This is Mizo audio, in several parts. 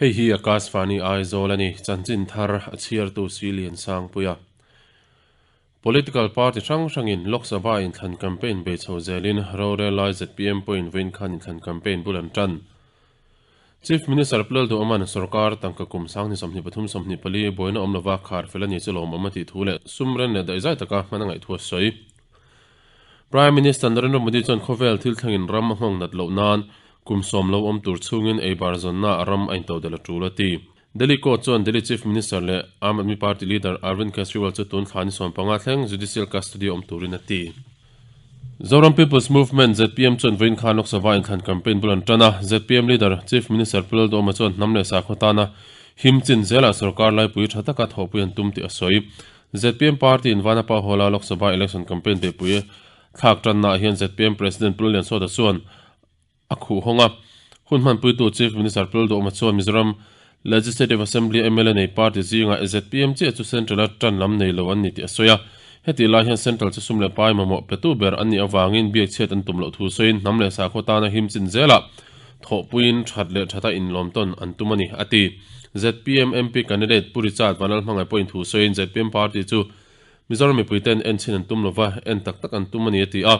Hei hi Akashvani Aizawl a ni, chanchin thar a chhiartu Silian Sangpuia. Political party hrang hrangin Lok Sabha inthlan campaign bei chho zelin rorel lai zpm pawhin vawiin khan inthlan campaign bul an tan. Chief Minister Pu Lalduhawma'n sorkar tangka kum 2023 24 buaina awm lova khar fel a ni chu lawmawm a tih thu leh sum ren leh daihzai taka hman a ngaih thu a sawi. Prime Minister Narendra Modi chuan khawvel thil thlengin ram a nghawng nat loh nan kum sawm lo awm tur chhungin eibar zawnna a ram a intodelh a tul a ti. Delhi Court chuan Delhi Chief Minister leh Aam Aadmi Party leader Arvind Kejriwal chu tun thla ni 15 thleng judicial custody awm turin a ti. Zoram People's Movement, zpm, chuan vawiin khan Lok Sabha inthlan campaign bul an tan a, zpm leader Chief Minister Pu Lalduhoma chuan hnam leh sakhaw tana him chin zelah sorkar laipui tha taka thawhpui an tum tih a sawi. Zpm party in Vanapa Hall-a Lok Sabha election campaign beihpui thlak tannaah hian zpm President Pu Lalliansawta chuan a khuh hawng a. Hun hmanpuitu Chief Minister Pu Lalduhoma chuan Mizoram Legislative Assembly mla nei party zingah zpm chiah chu Central-a tan lam nei lo an ni tih a sawi a. Hetih lai hian Central chu sum leh pai mamawh petu ber an nih avangin biak chhiat an tum loh thu sawiin hnam leh sakhaw tana him chin zelah thawhpuiin that leh thata inlawmtawn an tum a ni, a ti. Zpm MP candidate Pu Richard Vanlalhmangaih pawhin thu sawiin zpm party chu Mizoram mipuiten en chhin an tum lova, en tak tak an tum a ni, a ti a.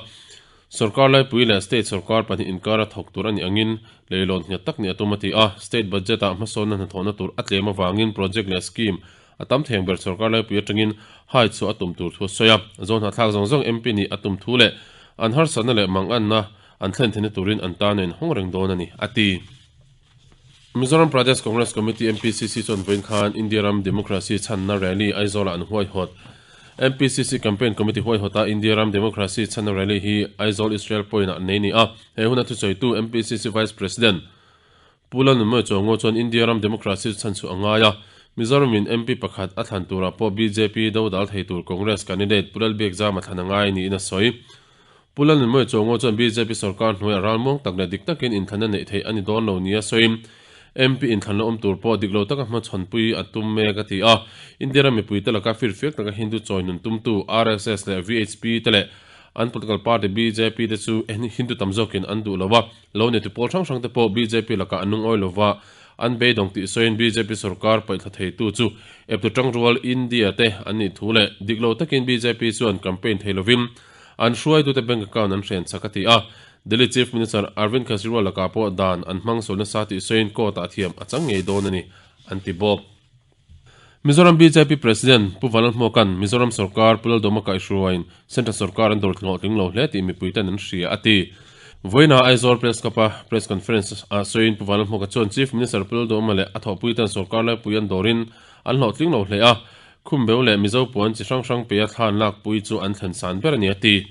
Sorkar laipui leh state sorkar pahnih inkara thawk tur a nih angin leilawn nghet tak nih a tum a ti a, state budget ah hmasawnna hnathawhna tur a tlem avangin project leh scheme a tam theng ber sorkar laipui atangin hai chhuah a tum tur thu a sawi a. Zawnhnahthlak zawng zawng MP nih a tum thu leh an harsatna leh manganna an thlen theihna turin an tan a inhawng reng dawn a ni, a ti. Mizoram Pradesh Congress Committee, MPCC, chuan vawiin khan India ram Democracy chhanna rally Aizawl-ah an huaihawt. MPCC Campaign Committee huaihawta India ram Democracy chhanna rally hi Aizawl Israel Point-ah nei ni a. He huna thusawitu MPCC Vice President Pu Lalnunmawia Chuango chuan India ram Democracy chu chhan chhuah a ngai a, Mizoramin MP pakhat a thlan turah pawh bjp dodal thei tur Congress candidate Pu Lalbiakzama thlan a ngai niin a sawi. Pu Lalnunmawia Chuango chuan bjp sorkar hnuaiah ralmuang tak leh dik takin inthlanna neih theih a ni dawn lo nia sawiin MP inthlanna awm tur pawh dik lo taka hmachhawnpui a tum mek a ti a. India ram mipuite laka firfiak taka Hindu chawi nun tumtu RSS leh VHP te leh an political party bjp te chu Hindu tam zawkin an duh lo a, lo neitu pawl hrang hrang te pawh bjp lakah an lungawi lo va, an beidawng tih sawiin bjp sorkar paihthla theitu chu eptu tangrual India te an nih thu leh dik lo takin bjp chuan campaign thei lovin An hruaitute bank account an hren chak a ti a, Delhi Chief Minister Arvind Kejriwal lakah pawh dan an hmang sual nasa tih sawiin court-ah thiam a chang ngei dawn a ni, an ti bawk. Mizoram bjp President Pu Vanlalhmuaka'n Mizoram sorkar Pu Laldawma kaihhruaiin Central sorkar an dawr hlawhtling lo hle tih mipuiten an hria a ti. Vawiina Aizawl Press Club-a press conference ah sawiin Pu Vanlalhmuaka chuan Chief Minister Pu Laldawma leh a thawhpuiten sorkar laipui an dawrin an hlawhtling lo hle a, Khumbeu leh Mizo puan chi hrang hrang peia thlan lakpui chu an thlen san ber a ni a ti.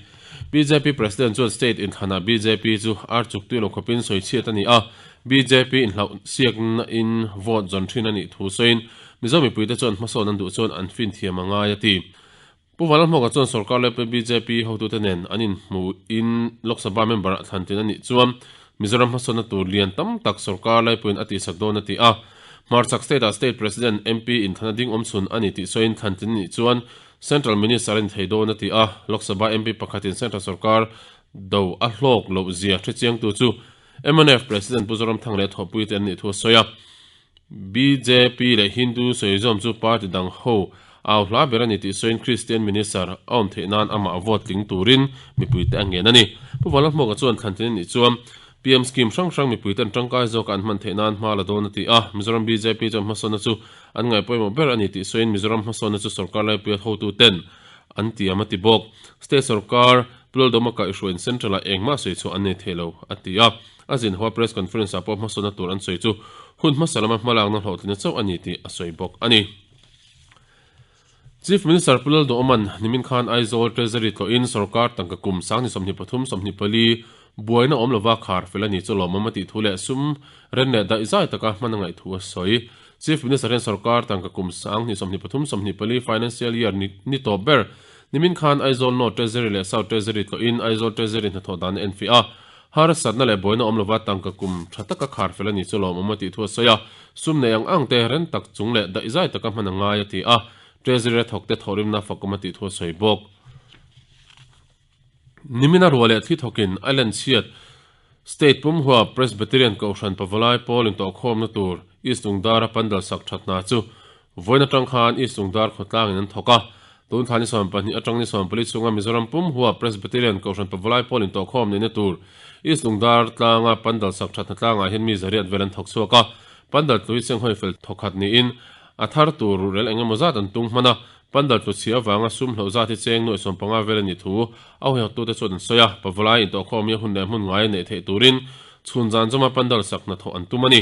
Bjp President chuan state inthlanah bjp chu ar chuk tui lo khawpin sawi chhiat a ni a, bjp inhlauh siakna in vote zawn thin a nih thu sawiin Mizo mipuite chuan hmasawn an duh chuan an fin thiam a ngai a ti. Pu Vanlalhmawka chuan sorkar lepui bjp hotute nen an inhmu in Lok Sabha member ah thlan tin a nih chuan Mizoram hmasawnna tur lian tam tak sorkar laipuiin a tihsak dawn a ti a. Hmarchhak state-ah state president, MP inthlan a ding awmchhun a ni tih sawiin thlan tlin nih chuan central minister a ni thei dawn a ti a. Lok Sabha MP pakhatin central sorkar do a hlawk loh zia hrechiangtu chu mnf president Pu Zoramthang leh thawhpuite an nih thu a sawi a. Bjp leh Hindu sawizawm chu party dang ho au hla ber a ni tih sawiin Christian minister a awm theih nan amah vote tling turin mipuite a ngen a ni. Pu Vanlalhmuaka chuan thlan tlin a nih chuan PM scheme hrang hrang mipuite an tangkai zawka an hman theih nan hma la dawn a ti a, Mizoram bjp chuan hmasawnna chu an ngaih pawimawh ber a ni tih sawiin Mizoram hmasawnna chu sorkar laipuia hotuten an tiam a ti bawk. State sorkar Pu Laldawma kaihhruaiin Central-ah engmah sawi chhuah an nei thei lo a ti a. A zin hoa press conference ah pawh hmasawnna tur an sawi chu hun hmasa lama hmalakna hlawhtlinna chauh a ni tih a sawi bawk a ni. Chief Minister Pu Lalduhawma'n nimin khan Aizawl Treasury tlawhin sorkar tangka kum 2023 24 buaina awm lova khar fel a ni chu lawmawm a tih thu leh sum ren leh daih zai taka hman a ngaih thu a sawi. Chief Minister hian sorkar tangka kum 2023 24 financial year ni tawp ber nimin khan Aizawl North Treasury leh South Treasury tlawhin Aizawl Treasury hnathawh dan a enfiah a. Harsatna leh buaina awm lova tangka kum tha taka khar fel a ni chu lawmawm a tih thu a sawi a, sum nei ang ang te ren tak chung leh daihzai taka hman a ngai a ti a, Treasury a thawkte thawhrimna fakawm a tih thu a sawi bawk. Nimina ruah leh thli thawkin a len chhiat. State pum huap Presbyterian Kohhran Pavalai pawl intawhkhawmna tur East Lungdara pandal sak that hna chu vawiin atang khan East Lungdar khawtlangin an thawk a. Tun thla ni 12 atang ni 14 chhunga Mizoram pum huap Presbyterian Kohhran Pavalai pawl intawhkhawm neihna tur East Lungdar tlanga pandal sak that hna tlangah hian mi zariat vel an thawk chhuak a. Pandal tlui senghawi fel thawkhat niin a thar tur ruhrel engemaw zat an tung hman a. Pandal tlu chhia avanga sum hloh zat hi cheng nuaih 15 vel a nih thu a huihawttute chuan an sawi a, Pavalai intawhkhawm hi a hun leh hmun ngai neih theih turin chhun zan zawma pandal sak hnathawh an tum a ni.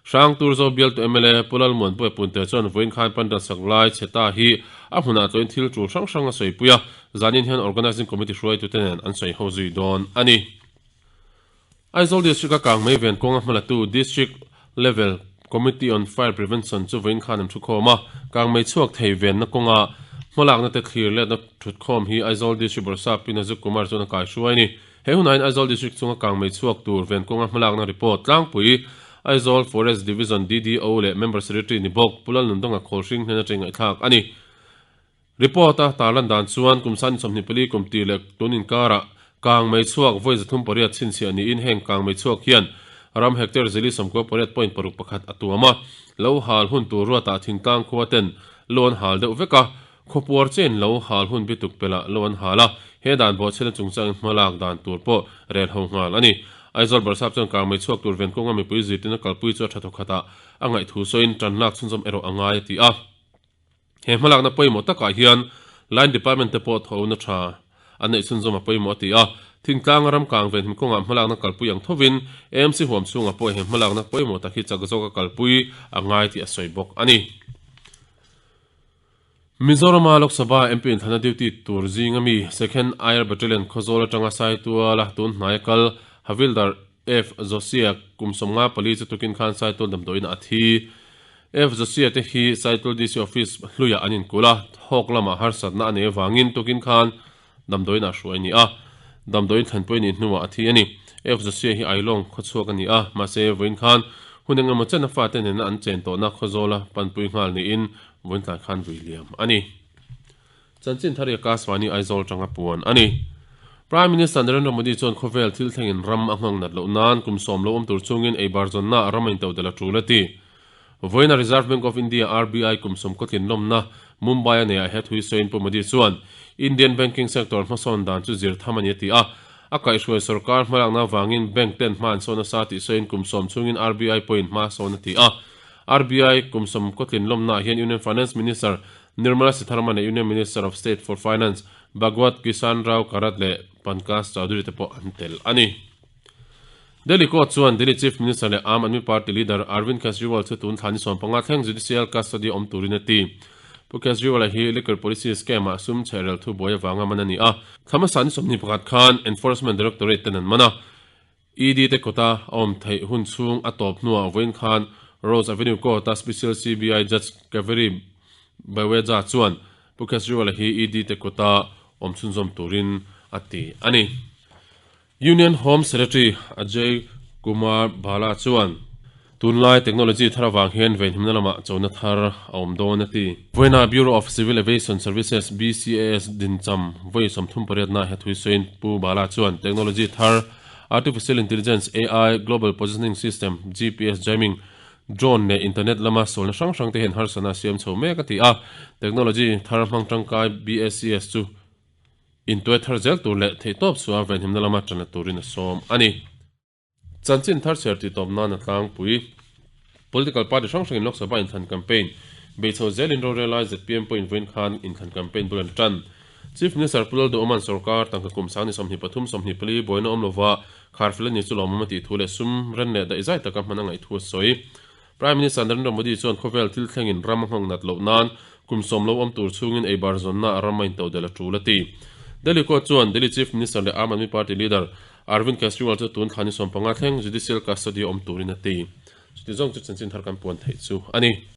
Hrangtur Zo bialtu mla Pu Lalmuanpuia Punte chuan vawiin khan pandal sak lai chhe ta hi a hmunah chuan thil tul hrang hrang a sawipui a, zanin hian Organising Committee hruaitute nen an sawi ho zui dawn a ni. Aizawl District a kang mei ven kawnga hmalatu District Level Committee on Fire Prevention chu vawiin khan an thukhawm a, kang mei chhuak thei venna kawnga hmalakna te thlir letna thutkhawm hi Aizawl District Bawrhsap Pi Nazuk Kumar chuan a kaihruai a ni. He hunah hian Aizawl District chunga kang mei chhuak tur ven kawnga hmalakna report tlangpui Aizawl Forest Division DDO leh Member Secretary ni bawk Pu Lalnundanga Khawlhring hnen atangin ngaihthlak a ni. Report a tarlan dan chuan kum san 24 kum tir leh tun inkarah kang mei chhuak vawi 38 chhinchhiah niin heng kang mei chhuak hian ram hectare zili 98.61 a tuam a, lo hal hun tur ruatah thingtlang khua ten lo an hal deuh vek a, khawpuar chen lo hal hun bituk pelh lo an hal a, he dan bawhchhiatna chungchangin hmalak dan tur pawh rel ho nghal a ni. Aizawl Barsap chuan kang mei chhuak tur ven kawnga mipui zirtirna kalpui chu a tha thawkhatah a ngaihthu sawiin tanlak chhunzawm erawh a ngai a ti a. He hmalakna pawimawh takah hian Line Department te pawh thawhna tha an neih chhunzawm a pawimawh a ti a. Thingtlanga ram kang venhim kawngah hmalakna kalpui ang thovin AMC huam chhungah pawh he hmalakna pawimawh tak hi chak zawka kalpui a ngai tih a sawi bawk a ni. Mizorama Lok Sabha MP inthlana duty tur zinga mi Second Air Battalion Khawzawl atanga Saituala tun hnaia kal Havildar F. Josia kum 54 chu tukin khan Saitual damdawiinah a thi. F. Josia te hi Saitual DC Office hluiah an inkulh a, thawk lamah harsatna a nei avangin tukin khan damdawiinah hruai a ni a, damdawiin thlanpui a nih hnuah a thi a ni. F. Josia hi Ailawng khawchhuak a ni a, mahse vawiin khan hun engemaw chen a fate nena an chen tawhna Khawzawla panpui nghal niin vawiin tlai khan vui liam a ni. Chanchin thar i Akashvani Aizawl atanga puan a ni. Prime Minister Narendra Modi chuan khawvel thil thlengin ram a nghawng nat loh nan kum sawm lo awm tur chungin eibar zawnna a ram a intoh del a tul a ti. Vawiina Reserve Bank of India, RBI, kum sawm kawtlin lawmna Mumbai a neiah he thui sawiin Pu Modi chuan Indian banking sector hmasawn dan chu zir tham a ni a ti a. A kaihhruai sorkar hmalakna avangin bank ten hma an sawn nasa tih sawiin kum sawm chungin RBI pawhin hma a sawn a ti a. RBI kum sawm kawtlin lawmnaah hian Union Finance Minister Nirmala Sitharaman leh Union Minister of State for Finance Bhagwat Kisan Rao Karad leh Pankaj Chaudhary te pawh an tel a ni. Delhi Court chuan Delhi Chief Minister leh Aam Aadmi Party leader Arvind Kejriwal chu tun thla ni 15 thleng judicial custody awm turin a ti. Pu Kejriwal-a hi liquor policy scam-ah sum chhehrel thu buai avanga man a ni a. Thla hmasa ni 21 khan Enforcement Directorate ten an man a. ED te kawta a awm theih hun chhung a tawp hnuah vawiin khan Rose Avenue Court-a Special CBI Judge Kaveri Baweja chuan Pu Kejriwal-a hi ED te kawta awm chhunzawm turin a ti a ni. Union Home Secretary Ajay Kumar Bhalla chuan Tunlai technology thar avang hian venhimna lamah chona thar a awm dawn a ti. Vawiina Bureau of Civil Aviation Services, BCAS, dincham vawi 38 na he thui sawiin Pu Bala chuan technology thar Artificial Intelligence, AI, Global Positioning System, GPS, jamming, drone leh internet lama sualna hrang hrang te hian harsatna a siam chho mek a ti a. Technology thar hmang tangkai BACS chu intuai thar zel tur leh theihtawp chhuah venhimna lama tanla turin a sawm a ni. Chanchin thar chher tih tawp nan a tlangpui. Political party hrang hrangin Lok Sabha inthlan campaign bei chho zelin rorel lai zpm pawhin vawiin khan inthlan campaign bul an tan. Chief Minister Pu Lalduhawma'n sorkar tangka kum sang ni 23, 24 buaina awm lova kharfel a ni chu lawmawm a tih thu leh sum ren leh daih zai taka hman a ngaih thu a sawi. Prime Minister Narendra Modi chuan khawvel thil thlengin ram a nghawng nat loh nan kum sawm lo awm tur chhungin eibar zawnna a ram a intodelh a tul a ti. Delhi Court chuan Delhi Chief Minister leh Aam Aadmi Party leader Arvind Kejriwal chu tun thla ni 15 thleng judicial custody awm turin a ti. Chuti zawng chu chanchin thar kan puan theih chu a ni.